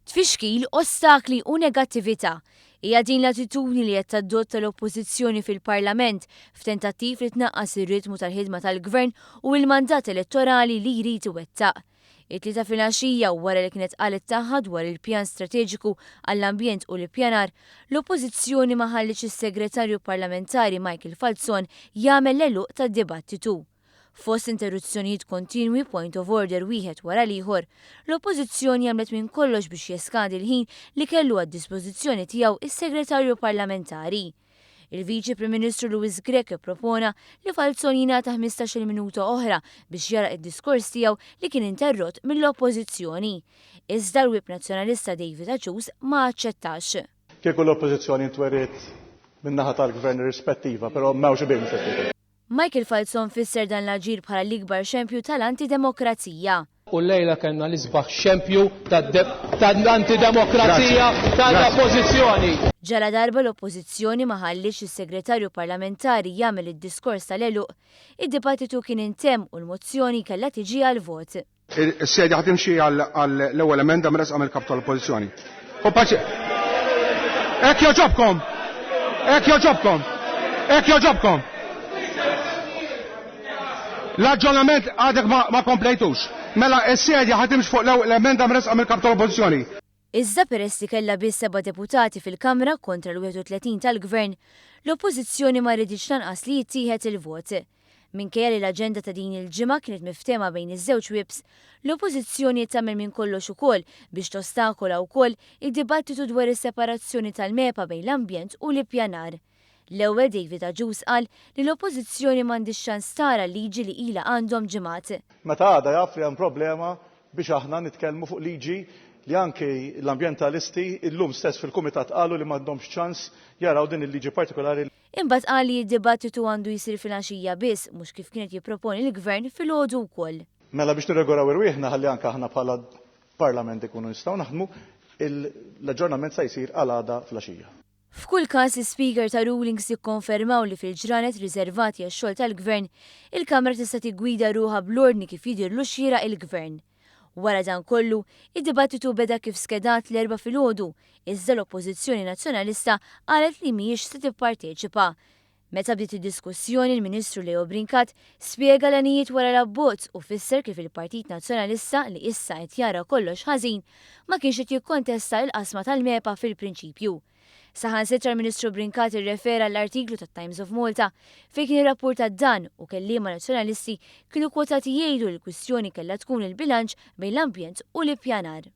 Tfixkil, ostakli u negattività. Hija din l-attitudni li qed tadotta l-Oppożizzjoni fil-Parlament f'tentattiv li tnaqqas ir-ritmu tal-ħidma tal-Gvern u l-mandat elettorali li jrid iwettaq. It-Tlieta filgħaxija, wara li kienet qalet tagħha dwar il-pjan strateġiku għall-ambjent u l-ippjanar, l-Oppożizzjoni ma ħallietx is-Segretarju Parlamentari Michael Falzon jagħmel l-għeluq tad-dibattitu. Fost interruzzjonijiet kontinwi point of order wieħed wara l-ieħor, l-Oppożizzjoni għamlet minn kollox biex jeskadi l-ħin li kellu għad-dispożizzjoni tiegħu s-Segretarju Parlamentari. Il-Viċi Prim Ministru Louis Grech ippropona li Falzon jingħata 15-il minuta oħra biex jagħlaq id-diskors tiegħu li kien interrott mill-Oppożizzjoni. Iżda l-Whip Nazzjonalista David Agius ma aċċettax. Kieku l-Oppożizzjoni ntweriet min-naħa tal-Gvern irrispettiva, però m'hawnx qbil mhux qed jgħid. Michael Falzon fisser dan l-aġir bħala l-ikbar xempju tal-antidemokrazija. U llejla kellna l-isbaħ xempju tal-antidemokrazija tal-Oppożizzjoni. Ġaladarba l-Oppożizzjoni ma ħallietx lis-Segretarju Parlamentari jagħmel id-diskors tal-għeluq, id-dibattitu kien intemm u l-mozzjoni kellha tiġi għall-vot. Is-sedja ħa timxi għall-ewwel emenda mressqa mill-Kap tal-Oppożizzjoni. U paċi. Hekk jogħġobkom! Hekk jogħġobkom! Hekk jogħġobkom! L-aġġornament għadek ma komplejtux. Mela s-sedja ħa timxi fuq l-ewwel emenda mressqa mill-Kap tal-Oppożizzjoni. Iżda peress li kellha biss seba' deputati fil-Kamra kontra l-31 tal-Gvern, l-Oppożizzjoni ma riditx lanqas li jittieħed il-vot. Minkejja li l-aġenda ta' din il-ġimgħa kienet miftehma bejn iż-żewġ whips, l-Oppożizzjoni qed tagħmel minn kollox ukoll biex tostakola wkoll id-dibattitu dwar is-separazzjoni tal-MEPA bejn l-ambjent u l-ippjanar. L-ewwel David Agius qal li l-Oppożizzjoni m'għandhiex ċans tara l-liġi li ilha għandhom ġimgħat. Meta għada jaf li hemm problema biex aħna nitkellmu fuq liġi li anki l-ambjentalisti illum stess fil-kumitat qalu li m'għandhomx ċans jaraw din il-liġi partikolari. Imbagħad qal li d-dibattitu għandu jsir filgħaxija biss mhux kif kien qed jipproponi l-Gvern filgħodu wkoll. Mela biex nirregolaw irwieħna ħalli anke aħna bħala Parlament ikunu nistgħu naħdmu, l-aġġornament sa jsir għal għada filgħaxija. F'kull każ, l-Ispeaker ta' rulings jikkonfermaw li fil-ġranet riservati għax-xogħol tal-Gvern, il-Kamra tista' tiggwida ruħha bl-ordni kif jidhirlu xieraq il-Gvern. Wara dan kollu, id-dibattitu beda kif skedat l-Erbgħa filgħodu, iżda l-Oppożizzjoni Nazzjonalista qalet li mhijiex se tipparteċipa. Meta bdiet id-diskussjoni, il-Ministru Leo Brincat spjega l-għanijiet wara l-abbozz u fisser kif il-Partit Nazzjonalista li issa qed jara kollox ħażin, ma kienx qed jikkontesta l-qasma tal-MEPA fil-prinċipju. Saħansitra l-Ministru Brincat irrefera għall-artiklu tat-Times of Malta fejn kien irrappurtat dan u kelliema Nazzjonalisti kienu kwotati jgħidu li l-kwistjoni kellha tkun il-bilanċ bejn l-ambjent u l-ippjanar.